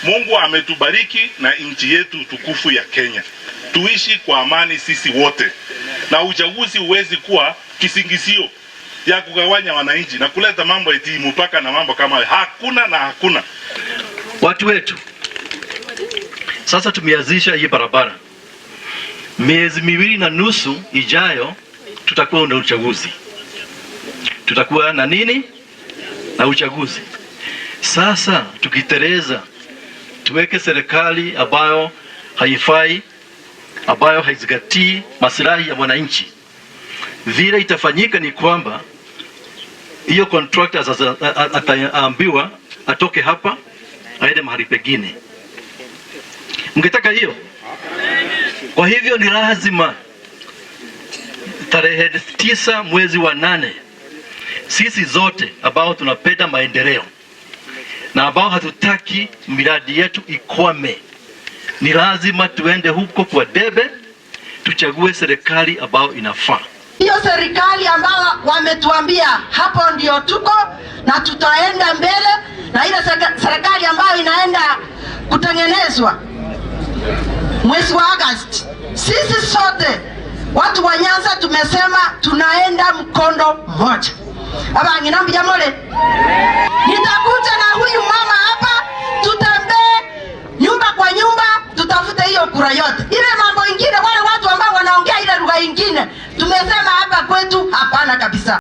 Mungu ametubariki na nchi yetu tukufu ya Kenya. Tuishi kwa amani sisi wote, na uchaguzi huwezi kuwa kisingizio ya kugawanya wananchi na kuleta mambo eti mpaka na mambo kama hayo. Hakuna na hakuna. Watu wetu, sasa tumeanzisha hii barabara. Miezi 2.5 ijayo tutakuwa na uchaguzi. Tutakuwa na nini? Na uchaguzi. Sasa tukitereza tuweke serikali ambayo haifai, ambayo haizingatii maslahi ya mwananchi. Vile itafanyika ni kwamba hiyo contractor sasa ataambiwa atoke hapa aende mahali pengine. Mngetaka hiyo? Kwa hivyo ni lazima tarehe 9 mwezi wa 8 sisi zote ambao tunapenda maendeleo na ambao hatutaki miradi yetu ikwame, ni lazima tuende huko kwa debe tuchague serikali ambayo inafaa. Hiyo serikali ambao wametuambia hapo ndio tuko na tutaenda mbele, na ile serikali ambayo inaenda kutengenezwa mwezi wa Agosti, sisi sote watu wa Nyanza tumesema tunaenda mkondo mmoja. Abang'ina mbiyamole, nitakuja na huyu mama hapa, tutembee nyumba kwa nyumba, tutafute hiyo kura yote. Ile mambo ingine, wale watu ambao wanaongea ile lugha ingine, tumesema hapa kwetu hapana kabisa.